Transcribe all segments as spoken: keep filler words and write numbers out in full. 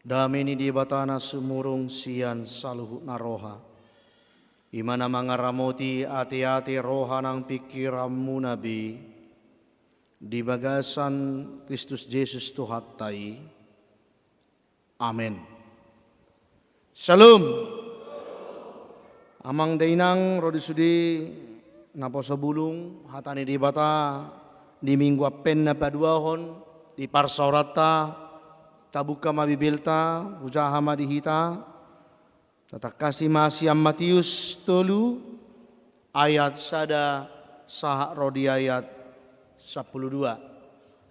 Dame ni Debata na sumurung sian saluhutna roha, i ma na mangaramoti ateate roha nang pingkiranmuna be, di bagasan Kristus Jesus Tuhanta i. Amen. Syalom. Amang dainang, ro di sude naposo bulung, hata ni Debata di Minggu Advent na paduahon, di parsaoranta, tabuka ma Bibelta, hujaha ma di hita, tatangkasi ma sian Matius tolu, ayat sada sahat ro di ayat sampulu dua.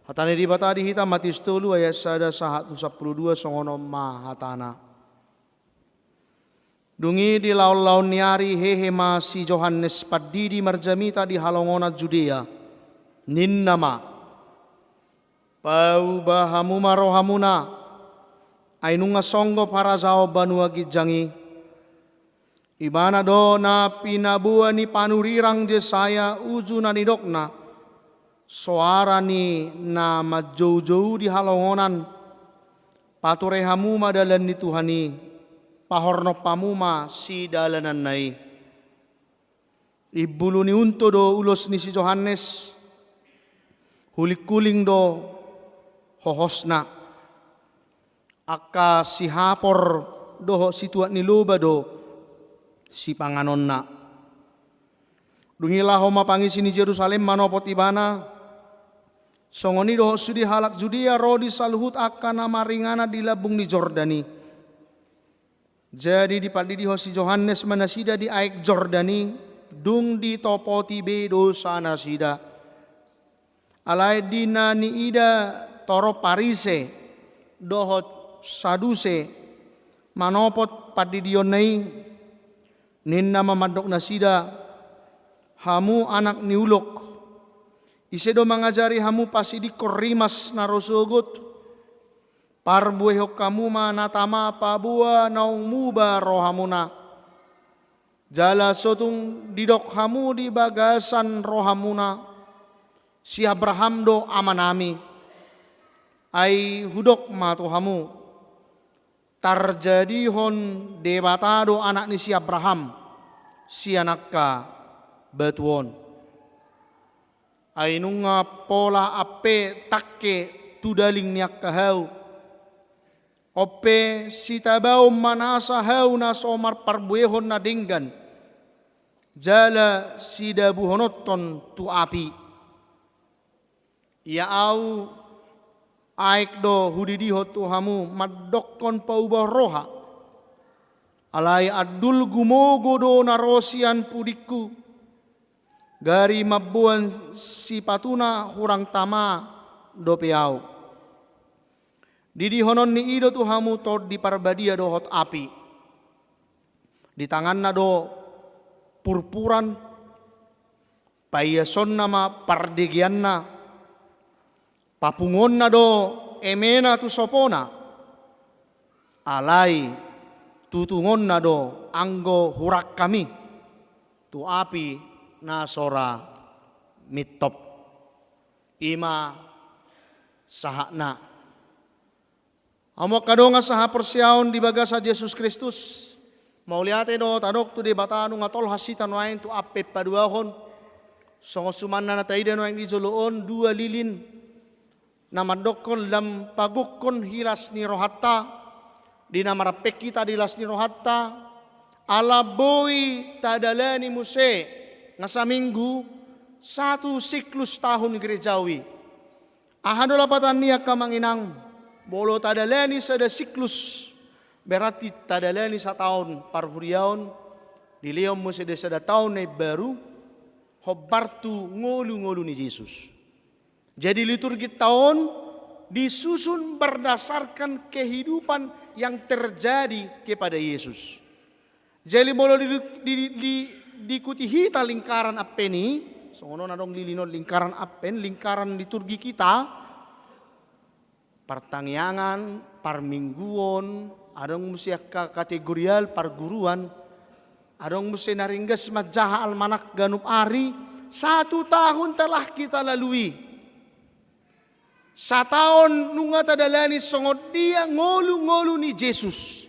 Hata ni Debata di hita, Matius tolu ayat sada sahat tu sampulu dua, songon on ma hatana. Dung i di laonlaon ni ari hehe ma si Johannes Pandidi marjamita di halongonan Judea. Ninna ma: Pauba hamu ma rohamuna, ai nunga songgop harajaon banua ginjang i. Ibana do na pinaboa ni panurirang Jesaya uju na nidokna: Soara ni na manjoujou di halongonan: Pature hamu ma dalan ni Tuhan i, pahornop hamu ma sidalananna i. Imbulu ni unto do ulos ni si Johannes, hulinghuling do hohosna. Angka sihapor dohot situak ni loba do sipanganonna. Dung i laho ma pangisi ni Jerusalem manopot ibana. Songon i dohot sude halak Judea ro di saluhut angka na maringanan di lambung ni Jordan i. Jadi dipandidihon si Johannes ma nasida di aek Jordan i, dung ditopoti be dosanasida. Alai di na niida torop Parise dohot Saduse manopot pandidionna i, ninna ma mandok nasida: Hamu anak ni ulok, ise do mangajari hamu pasidingkon rimas na ro sogot? Parbuehon hamu ma na tama paboa naung muba rohamuna. Jala so tung didok hamu di bagasan rohamuna: Si Abraham do amanami. Ai hudok ma tu hamu: Tarjadihon Debata do anak ni si Abraham sian angka batu on. Ai nunga pola ampe tangke tu daling ni angka hau. On pe sitabaon ma nasa hau na so marparbuehon na denggan, jala sidabuhononhon tu api. Ia ahu aek do hudidihon tu hamu mandokkon paubahon roha. Alai andul gumogo do na ro sian pudingku, gari mamboan sipatuna hurang tama dope ahu. Didihononni i do tu hamu Tondi Parbadia dohot api. Di tanganna do purpuran, paiasonna ma pardegeanna, papunguonna do emena tu sopona, alai tutungonna do anggo hurangkami tu api na so ra mintop. I ma sahatna. Hamu angka dongan sahaporseaon di bagasan Jesus Kristus, mauliate do tadok tu Debata nunga tolhas hita nuaeng tu Advent paduahon. Songon sumanna na taida nuaeng di jolo on, dua lilin na mandokkon lam pagokhon hilas ni rohanta, di na marampek hita di las ni rohanta, ala boi tadalani muse, nga saminggu, satu siklus tahun gerejawi. Aha do lapatanna i angka amang inang? Molo tadalani sada siklus, berarti tadalani sataon parhuriaon, dilehon muse sada taon na imbaru, hombar tu ngolungolu ni Jesus. Jadi liturgi taon disusun berdasarkan kehidupan yang terjadi kepada Yesus. Jadi molo di, di, di, diikuti hita lingkaran Advent i, songon on adong lilin on lingkaran Advent, lingkaran liturgi kita, partangiangan, parmingguon, adong muse angka kategorial, parguruan, adong muse na ringgas manjaha almanak ganup ari, satu tahun telah kita lalui. Sataon nunga tadalani songon dia ngolu-ngolu ni Jesus.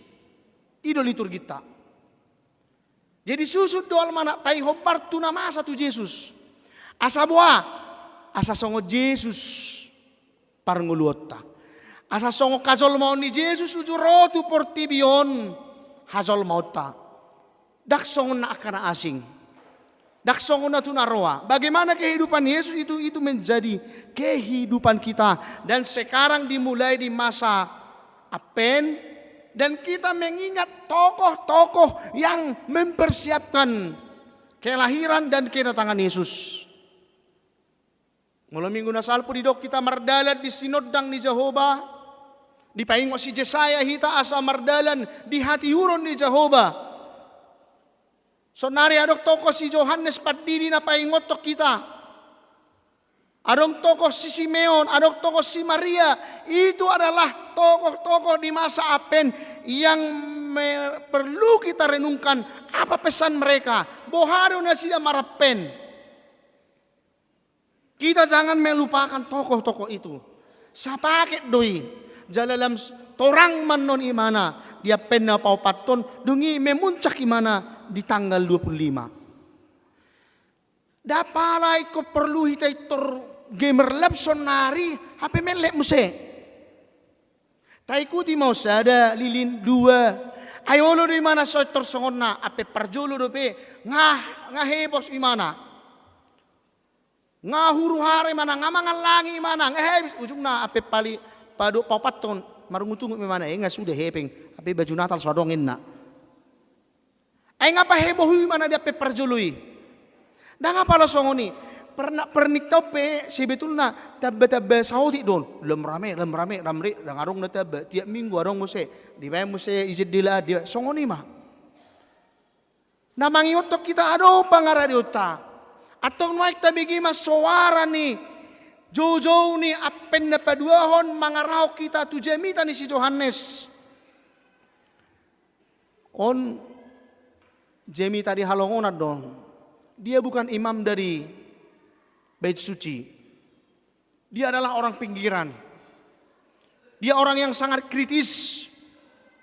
I do liturginta. Jadi susun do almanak, tai hombar tu na masa tu Jesus. Asa boha? Asa songon Jesus parngoluonta. Asa songon hajolmaon ni Jesus uju ro tu portibi on hajolmaonta. Ndang songon na angka na asing. Ndang songon na tu na roa. Bagaimana kehidupan Yesus itu, itu menjadi kehidupan kita. Dan sekarang dimulai di masa Advent, dan kita mengingat tokoh-tokoh yang mempersiapkan kelahiran dan kedatangan Yesus. Molo minggu na salpu didok hita mardalan di sinondang ni Jahowa, dipaingot si Jesaya hita asa mardalan di hatiuron ni Jahowa. Sonari adong tokoh si Johannes Pandidi na paingothon hita. Adong tokoh si Simeon, adong tokoh si Maria. Itu adalah tokoh-tokoh di masa Advent yang me-, perlu kita renungkan apa pesan mereka. Boha do nasida maradvent. Kita jangan melupakan tokoh-tokoh itu. Sapaket do i. Jala lam s-, torang ma annon imana di Advent na paopathon, dung i memuncak imana di tanggal dua puluh lima. Ndang pala ingkon porlu hita pintor gemerlap sonari, hape mellek muse. Taikuti ma on sada, lilin dua. Ai olo do imana so pintor songonna, Advent parjolo dope, nga, nga heboh imana. Nga huru-hara imana, nga mangallangi imana, nga habis ujungna Advent pali, padu, paopathon, marungut-ungut ma imana, eh, nga suda hepeng, hape baju Natal so adong inna. Ai nga paheboh imana di Advent parjolo i. Ndang apala songon i, pernah, pernah tau pe sebetulna tamba-tamba saotik do on, lam rame, lam rame, lam rame, ndang adong na tamba, tiap minggu adong muse, dibaen muse i jendela, dibaen, songon i ma. Na mangingothon hita adong pangaradeonta. Antong nuaeng tabege ma soara ni joujou ni Advent na paduahon mangarahon hita tu jamita ni si Johannes. On jamita di halongonan do on. Dia bukan imam dari Bait Suci. Dia adalah orang pinggiran. Dia orang yang sangat kritis.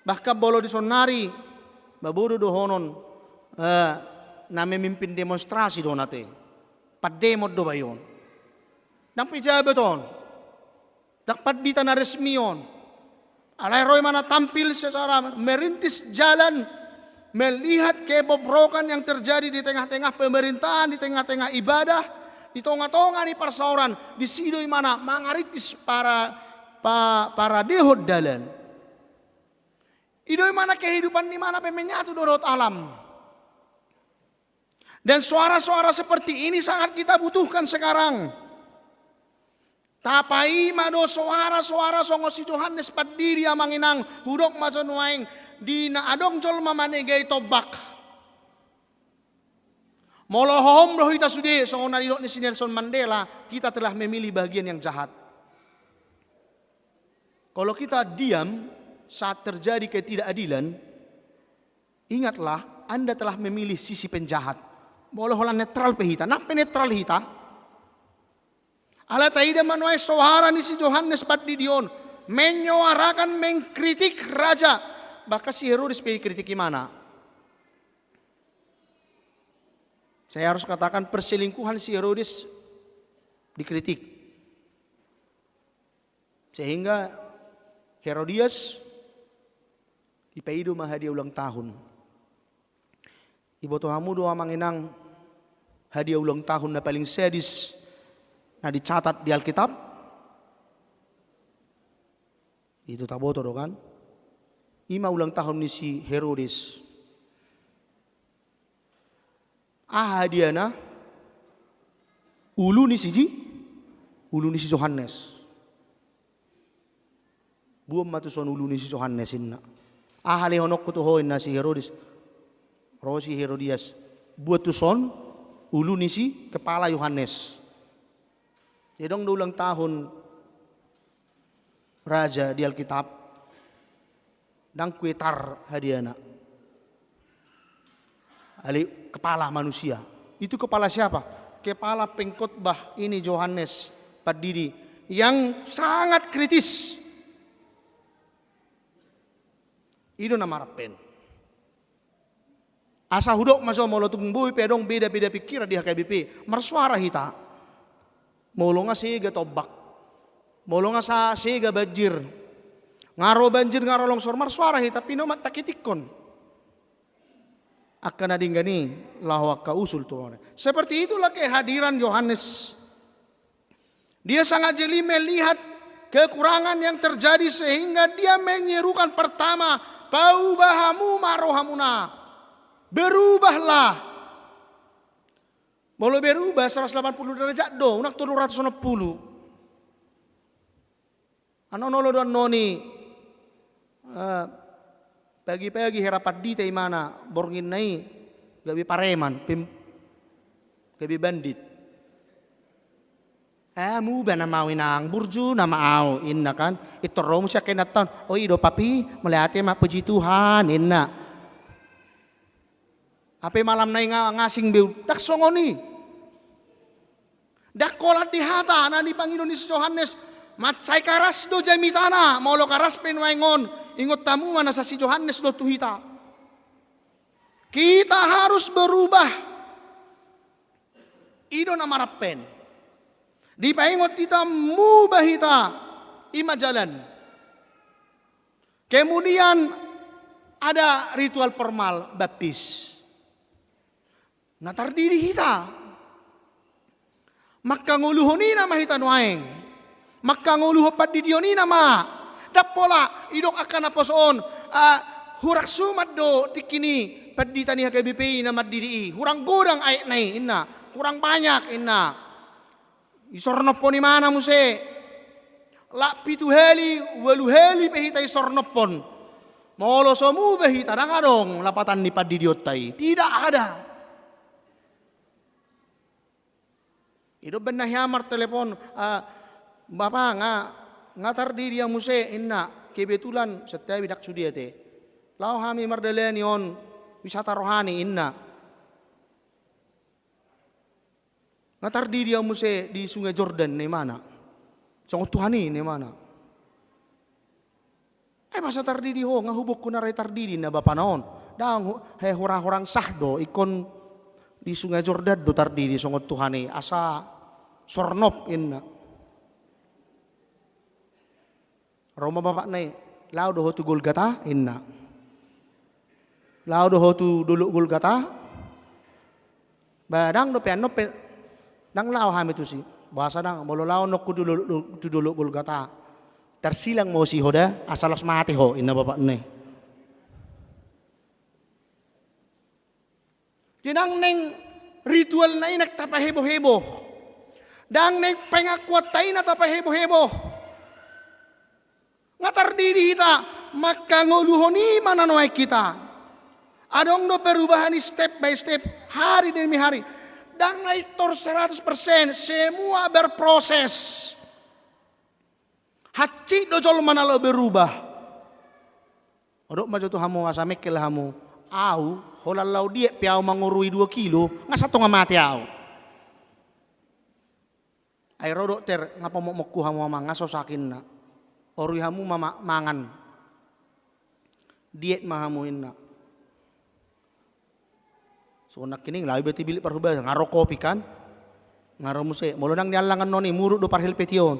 Bahkan molo di sonari, ba bodo dohonon, eh, na memimpin demonstrasi do on ate. Pandemon do ba i on. Ndang pejabat on. Ndang pandita na resmi on. Alai ro imana tampil secara merintis jalan, melihat kebobrokan yang terjadi di tengah-tengah pemerintahan, di tengah-tengah ibadah, di tonga-tonga ni parsaoran, disi do imana mangarintis para, pa-, paradehon dalan. I do imana kehidupan ni imana pe menyatu dohot alam. Dan soara-soara seperti ini sangat kita butuhkan sekarang. Tapaima do soara-soara songon si Johannes Pandidi, amang inang, hudok ma jo nuaeng, di na adong jolma manegai tombak. Molo hohom do hita sude, songon na nidok ni si Nelson Mandela, kita telah memilih bagian yang jahat. Kalau kita diam saat terjadi ketidakadilan, ingatlah, Anda telah memilih sisi penjahat. Molo holan netral pe hita, nang pe netral hita. Alai taida ma nuaeng soara ni si Johannes Pandidi on, menyuarakan, mengkritik raja. Bahkan si Herodes pe dikritik imana. Saya harus katakan, perselingkuhan si Herodes dikritik. Sehingga Herodias dipaido ma hadiah ulang tahun. Iboto hamu do, amang inang, hadiah ulang tahun na paling sadis na dicatat di Alkitab? Itu taboto do kan? I ma ulang tahun ni si Herodes. Aha hadiahna? Ulu ni si ji-, ulu ni si Johannes. Buat ma tuson ulu ni si Johannes, inna. Aha lehononku tu ho, inna si Herodes. Ro si Herodias. Buat tuson ulu ni si kepala Johannes. Jadi adong do ulang tahun raja di Alkitab, ndang kue tar hadiahna. Alai kepala manusia. Itu kepala siapa? Kepala pengkhotbah ini, Johannes Pandidi, yang sangat kritis. I do na marpet. Asa hudok ma jo, molo tung boi pe adong beda-beda pikiran di H K B P, marsuara hita. Molo nga sega tombak, molo nga sa-, sega banjir, nga ro banjir, nga ro longsor, marsuara hita, pinomat takitikkon angka na denggan i laho angka usul tu Tuhan. Seperti itulah kehadiran Yohanes. Dia sangat jeli melihat kekurangan yang terjadi sehingga dia menyerukan pertama, "Paubah hamu ma rohamuna. Berubahlah." Molo berubah seratus delapan puluh derajat do, unang tolu ratus enam puluh. Annon olo do annon i, eh, pagi-pagi hera pandita imana, bornginna i gabe pareman, pem-, gabe bandit. "Eh, muba nama au inang, burju nama au," inna kan. Intor ro muse angka inanta on, "O, i do papi, mauliate ma, puji Tuhan," inna. Hape malam nai nga, nga asing be, ndang songon i. Ndang holan di hata na nipangido ni si Johannes, mansai karas do jamitana, molo karas pe nuaeng on, ingot hamu ma nasa si Johannes do tu hita. Kita harus berubah. I do na marpet. Dipaingot hita, muba hita, i ma jalan. Kemudian ada ritual formal baptis. Nga tardidi hita. Mangkangoluhon i nama hita nuaeng. Mangkangoluhon pandidion i nama. Ndang pola, didok angka naposo on, ah, hurang suman do tingki ni pandita ni H K B P i na mandidi i. Hurang godang aekna i, inna. Kurang banyak, inna. Isornophon imana muse. Lak pitu hali, ualu hali pe hita isornophon, molo so muba hita, ndang adong lapatan ni pandidionta i. Tidak ada. I do umbahen na hea martelepon, ah, "Bapa, nga, nga tardidi au muse," inna. "Kebetulan, santabi, ndang sude ate. Laho hami mardalani on wisata rohani," inna. "Nga tardidi au muse di Sungai Jordan," ninna imana. "Songon Tuhan i," ninna imana. "Eh, boasa tardidi ho?" "Nga huboan hona ra i tardidi," ninna bapana on. "Ndang hu-, he hurang-hurang sah do ingkon di Sungai Jordan do tardidi songon Tuhan i, asa sornop," inna. Ro ma bapakna i, "Laho do ho tu Golgata," inna. "Laho do ho tu dolok Golgata." "Ba ndang dope annon pe, ndang laho hami tusi." "Boasa ndang? Molo laho nokku tu dolok, tu dolok Golgata, tarsilang ma ho si ho da, asa laos mate ho," inna bapakna i. Jadi ndang naeng ritualna i na tapahebohebo. Ndang naeng pengakuanta i na tapahebohebo. Nga tardidi hita, mangkangoluhon i ma na nuaeng hita. Adong do perubahan i step by step, hari demi hari. Ndang na intor seratus persen, semua berproses. Hansit do jolma na laho berubah. Hudok ma jo tu hamu asa mengkel hamu. Au, holan laho diet pe au mangorui dua kilo, nga satonga mate au. Ai ro dokter, nga pamokmokhu hamu amang, nga sosak inna. Orui hamu ma-, ma-, mangan. Diet ma hamu inna. Songon nangkining, laho iba tu bilik parhubasan, nga ro kopi kan? Nga ro muse, molo ndang niallang annon i, muruk do parhelpeti on.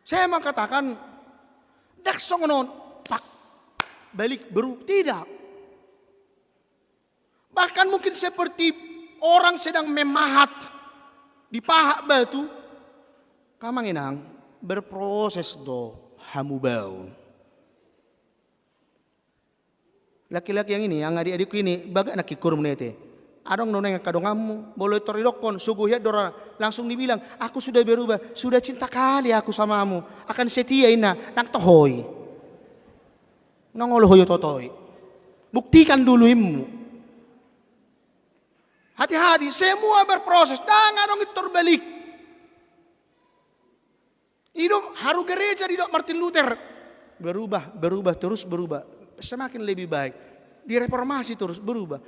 Saya mengatakan, ndang songon on, pak, balik, beru-, tidak. Bahkan mungkin seperti orang sedang memahat, dipahat batu, amang inang, berproses do hamubaon. Laki-laki yang ini, yang adik-adikku ini, bagak na kingkorum nete. Adong do naeng angka donganmu, molo intor didokkon, sogo hian do ra, langsung dibilang, "Aku sudah berubah, sudah cinta kali aku samamu, akan setia," inna, ndang toho i. Ndang olo ho i oto-oto i. Buktikan dulu immu. Hati-hati, semua berproses, ndang adong intor balik. I do haru gereja didok Martin Luther. Berubah, berubah, terus berubah. Semakin lebih baik. Direformasi terus, berubah.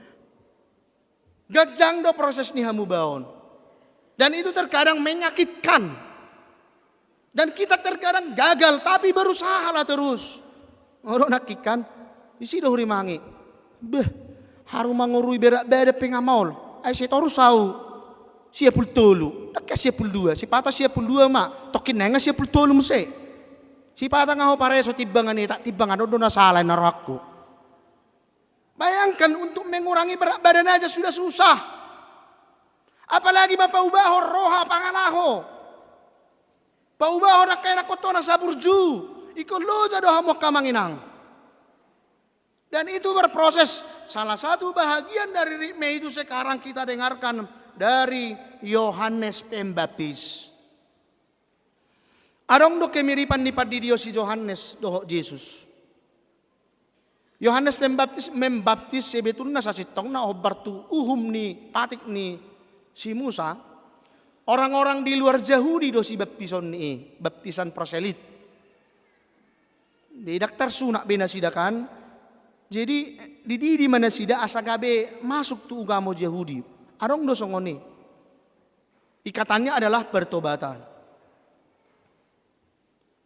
Ganjang do proses ni hamubaon. Dan itu terkadang menyakitkan. Dan kita terkadang gagal, tapi berusahalah terus. Olo, nangkin kan, isi do hurimangi. Beh, haru mangorui berat badan pe nga maol. Ai sai torus au sia pulu tolu. Dang sia pulu dua, sipata sia pulu dua ma. Tongkin nai nga sia pulu tolu muse. Sipata nga ho pareso timbangan i, tak timbangan on do na sala na rohangku. Bayangkan, untuk mengurangi berat badan aja sudah susah. Apalagi ma paubahon roha pangalaho. Paubahon angka ianakhonta na saburju. Ingkon loja do hamu angka amang inang. Dan itu berproses. Salah satu bahagian dari ritme itu sekarang kita dengarkan dari Yohanes Pembaptis. Adong do kemiripan ni pandidion si Johannes dohot Jesus. Yohannes Pembaptis membaptis sebetulna sasintongna hombar tu uhum ni patik ni si Musa. Orang-orang di luar Jahudi do sibaptison ni i, baptisan proselit. Di daftar sunat be nasida kan. Jadi dididi ma nasida asa gabe masuk tu ugamo Jahudi. Adong do songon i. Ikatannya adalah pertobatan.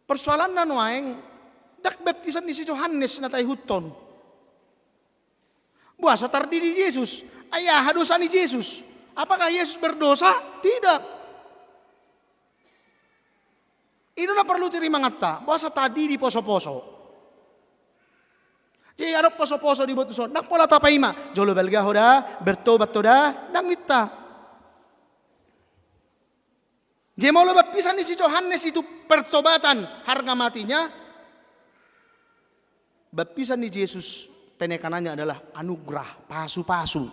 Persoalanna nuaeng, ndang baptisan ni si Johannes na taihuthon. Boasa tardidi Jesus? Ai aha dosa ni Jesus? Apakah Yesus berdosa? Tidak. I do na porlu tirimanganta, boasa tadidi poso-poso. Jadi adong poso-poso diboto tuson, ndang pola tapaima, jolo balga ho da, bertobat ho da, ndang ninta. Jadi molo baptisan ni si Johannes itu pertobatan harga matinya, baptisan ni Jesus penekanannya adalah anugerah, pasu-pasu.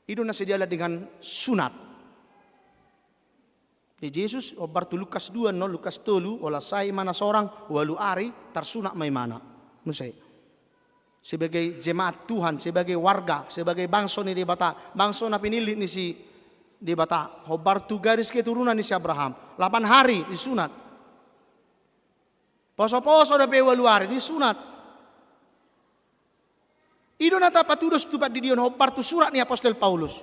I do na sejalan dengan sunat. Jadi Jesus, hombar tu Lukas dua, no, Lukas tolu, olas sai ma na sorang, ualu ari, tarsunat ma imana. Muse. Sebagai jemaat Tuhan, sebagai warga, sebagai bangso ni Debata, bangso na pinillit ni si Debata, hombar tu garis keturunan ni si Abraham. Lapan hari disunat. Poso-poso dope ualu ari disunat. I do na tapatudos tu pandidion hombar tu surat ni apostel Paulus.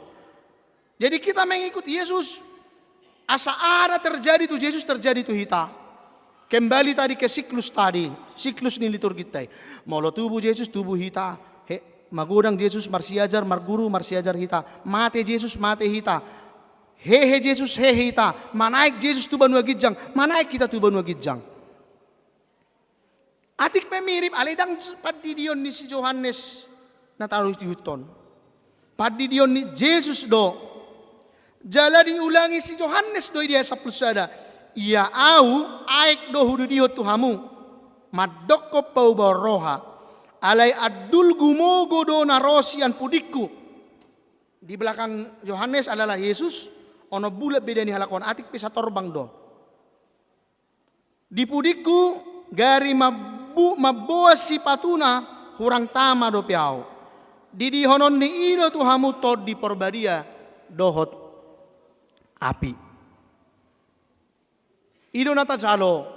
Jadi kita mengikut Yesus, asa aha na terjadi tu Jesus terjadi tu hita. Kembali tadi ke siklus tadi, siklus ni liturgi i. Molo tubu Jesus, tubu hita. He, magodang Jesus, marsiajar, marguru, marsiajar hita. Mate Jesus, mate hita. Hehe Jesus, hehe hita. Manaek Jesus tu banua ginjang, manaek hita tu banua ginjang. Atik pe mirip, alai ndang pandidion ni si Johannes na taihuthon. Pandidion ni Jesus do. Jala diulangi si Johannes do i di ayat sampulu sada. Ia au aek do hudidihon tu hamu. Mandokkon paubahon roha. Alai andul gumogo do na ro sian pudingku. Di belakang Johannes adalah Yesus, onom bulan beda ni halak on, atik pe satorbang do. Di pudingku gari mambu-, mamboan sipatuna hurang tama dope au. Didihonon ni i do tu hamu Tondi Parbadia dohot api. I do na tajalo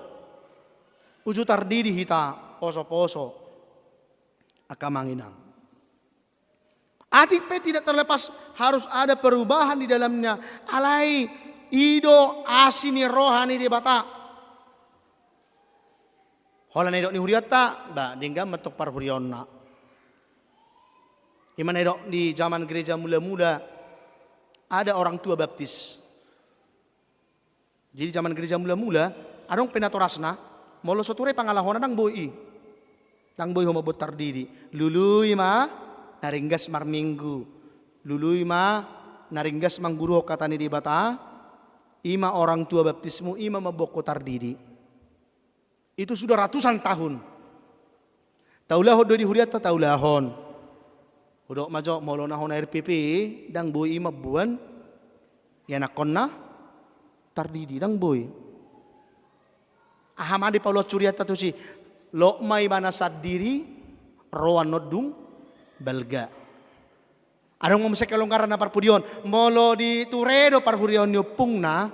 uju tardidi hita poso-poso, angka amang inang. Atik pe tidak terlepas harus ada perubahan di dalamnya. Alai i do asi ni roha ni Debata. Holan na nidok ni hurianta, ba, denggan ma tong parhuriaonna. I ma na nidok di zaman gereja mula-mula, ada orang tua baptis. Jadi zaman gereja mula-mula, adong pe natorasna, molo so ture pangalahona ndang boi i. Ndang boi ho mamboan tardidi. Lului ma na ringgas marminggu. Lului ma na ringgas mangguruhon hata ni Debata. I ma orang tua baptismu, i ma mamboan ho tardidi. Itu sudah ratusan tahun. Taulahon do di hurianta, taulahon. Hudok ma jo, molo na hona R P P, ndang boi i mamboan ianakhonna tardidi, ndang boi. Aha ma dipaulahon hurianta tusi? Lot ma ibana sandiri, ro annon dung balga. Adong ma muse kelonggaran na parpudi on. Molo di ture do parhuriaon ni ompungna,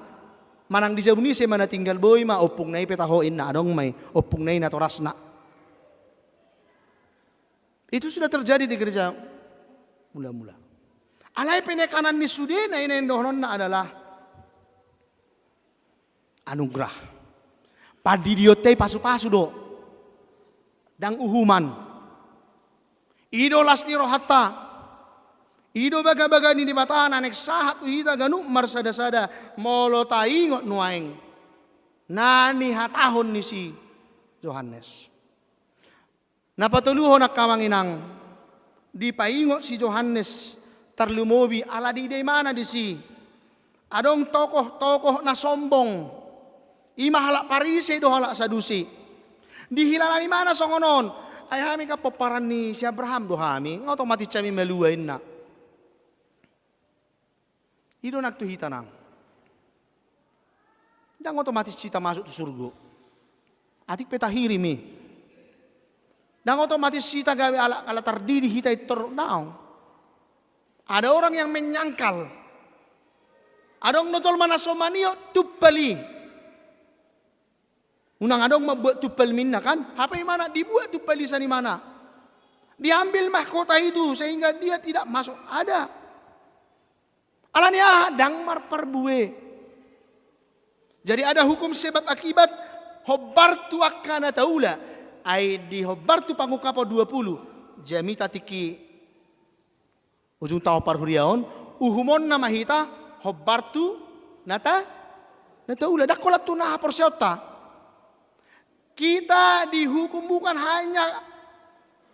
manang di jabu ni ise ma na tinggal, boi ma ompungna i pe taho inna, adong ma i ompungna i natorasna. Itu sudah terjadi di gereja mula-mula. Alai penekanan ni sudena i na dohononna adalah anugerah. Pandidionta i pasu-pasu do, ndang uhuman. I do las ni rohanta. I do bagabaga ni Debata na naeng sahat tu hita ganup marsada-sada, molo taingot nuaeng na nihatahon ni si Johannes. Na patoluhon, angka amang inang, dipaingot si Johannes tarlumobi ala diida ibana disi adong tokoh-tokoh na sombong, i ma halak Parise dohot halak Sadusi. Dihilala ibana songon on, ai hami kan pomparan ni si Abraham do hami, nga otomatis hami malua, inna. I do nang tu hita nang. Ndang otomatis hita masuk tu surgo. Atik pe tahirim i. Ndang otomatis hita gabe ala, ala tardidi hita i, tor daong. Ada orang yang menyangkal. Adong do jolma na so maniop tumpal i. Unang adong mambuat tumpal, ninna kan? Hape ibana dibuat tumpal i sian ibana. Diambil mahkota itu sehingga dia tidak masuk. Ada. Alani aha? Ndang marparbue. Jadi ada hukum sebab akibat, hombar tu angka na taula. Ai di Hombar tu Pangungkapon dua puluh, jamita tingki ujung taon parhuriaon, uhumonna ma hita hombar tu na ta, na taula. Ndang holan tu na haporseaonta. Kita dihukum bukan hanya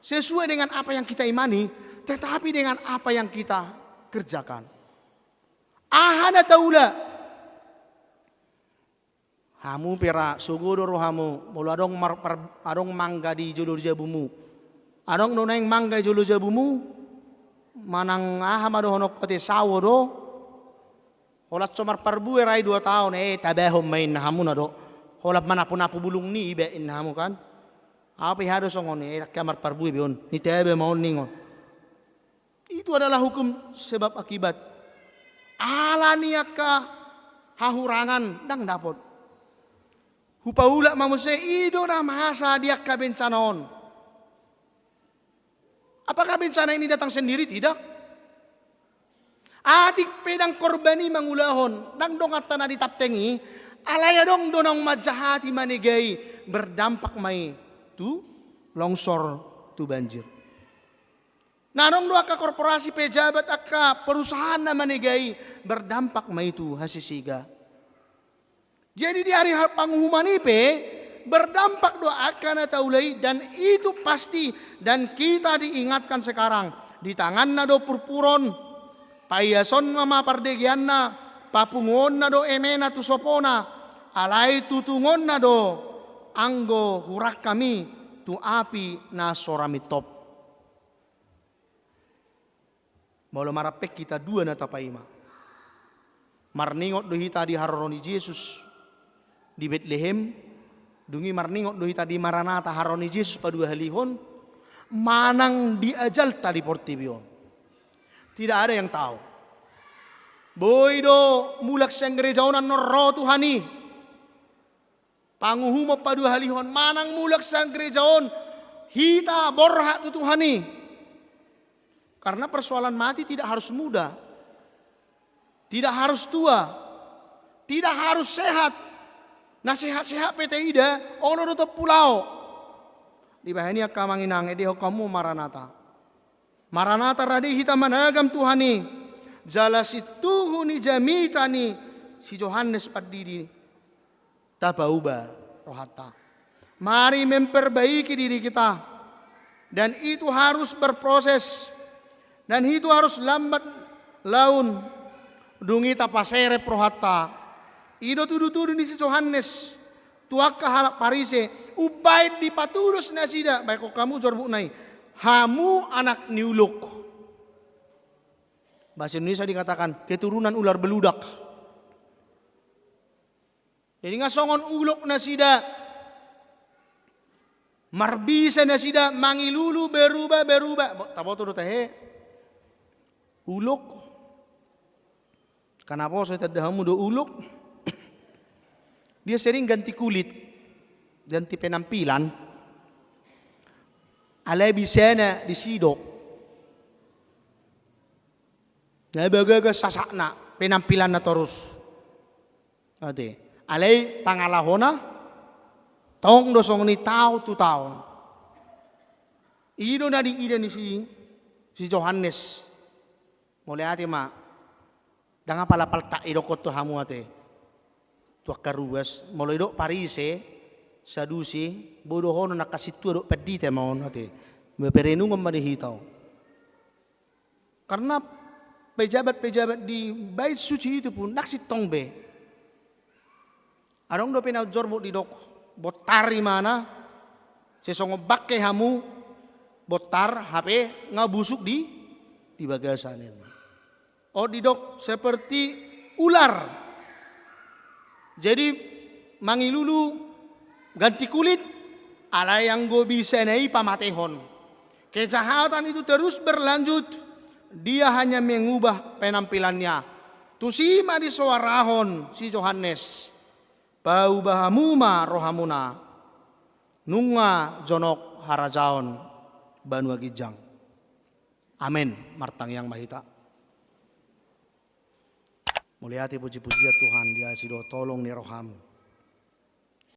sesuai dengan apa yang kita imani, tetapi dengan apa yang kita kerjakan. Aha na taula? Hamu pe ra sogo do rohamu, molo adong mar-, par-, adong mangga di jolo jabumu. Adong do naeng mangga di jolo jabumu, manang aha ma dohononku ate, sawo do. Holan so marparbue ra i dua taon, eh, tabahon ma i, inna hamu na do. Holan manapu-napu bulung ni iba, inna hamu kan. Au pe aha do songon i, eh, ndang hea marparbue be on, nitaba ma on ningon. Itu adalah hukum sebab akibat. Alani angka hahurangan, ndang dapot. Hupaulak ma muse, i do na masa di angka bencana on. Apakah bencana ini datang sendiri? Tidak. Atik pe ndang korban i mangulahon, ndang donganta na ditapteng i, alai adong do naung manjahati, manegai, berdampak ma i tu longsor, tu banjir. Na adong do angka korporasi, pejabat, angka perusahaan na manegai, berdampak ma i tu hasisiga. Jadi di hari ha-, panguhuman i pe, berdampak do angka na taula i, dan itu pasti, dan kita diingatkan sekarang. Di tanganna do purpuron, paiasonna ma pardegeanna, papunguonna do emena tu sopona, alai tutungonna do anggo hurangkam i tu api na so ra mintop. Molo marampek hita, dua na tapaima. Marningot do hita di haroro ni Jesus di Betlehem, dung i marningot do hita di Maranata, haroro ni Jesus paduahalihon, manang di ajalta di portibi on. Tidak ada yang tahu. Boi do mulak sian gereja on annon ro Tuhan i. Panguhumon paduahalihon, manang mulak sian gereja on hita borhat tu Tuhan i. Karena persoalan mati tidak harus muda, tidak harus tua, tidak harus sehat. Na sehat-sehat pe taida, olo do tompu laho. Dibahen i, angka amang inang, edehon hamu Maranata. Maranata, rade hita managam Tuhan i. Jala sintuhu ni jamita ni si Johannes Pandidi, tapauba rohanta. Mari memperbaiki diri kita. Dan itu harus berproses. Dan itu harus lambat laun. Dung i tapaserep rohanta. I do tudutudu ni si Johannes tu angka halak Parise, umbaen dipatudos nasida, baen hamu joro buku na i, hamu anak ni ulok. Bahasa Indonesia dikatakan keturunan ular beludak. Jadi nga songon ulok nasida, marbisa nasida mangilulu berubah-berubah. Bo-, taboto do tahe? Ulok. Kan aposo, tanda hamu do ulok. Dia sering ganti kulit, ganti penampilan. Alai bisana disidok. Na bagaga sasakna, penampilanna torus. Ate. Alai pangalahona, tong do songon i taon tu taon. I do na diida ni si, si Johannes. Mauliate ma. Ndang apala paltak idokkon tu hamu ate. Tu angka ruas, molo idok Parise, Sadusi, bodohonon angka sintua dohot pandita ma on ate. Ba perenungon ma di hita on. Karna pejabat-pejabat di Bait Suci i tu pun ndang sintong be. Adong dope na jormuk didok, bontar imana, sai songon bangke hamu, bontar hape nga busuk di, di bagasan. On didok seperti ular. Jadi mangilulu ganti kulit, alai anggo bisana i pamatehon. Kejahatan itu terus berlanjut, dia hanya mengubah penampilannya. Tusi ma disoarahon si Johannes. Pauba hamu ma rohamuna. Nunga jonok harajaon banua ginjang. Amen. Martangiang ma hita. Mauliate puji-pujian Tuhan di asi dohot holong ni roham.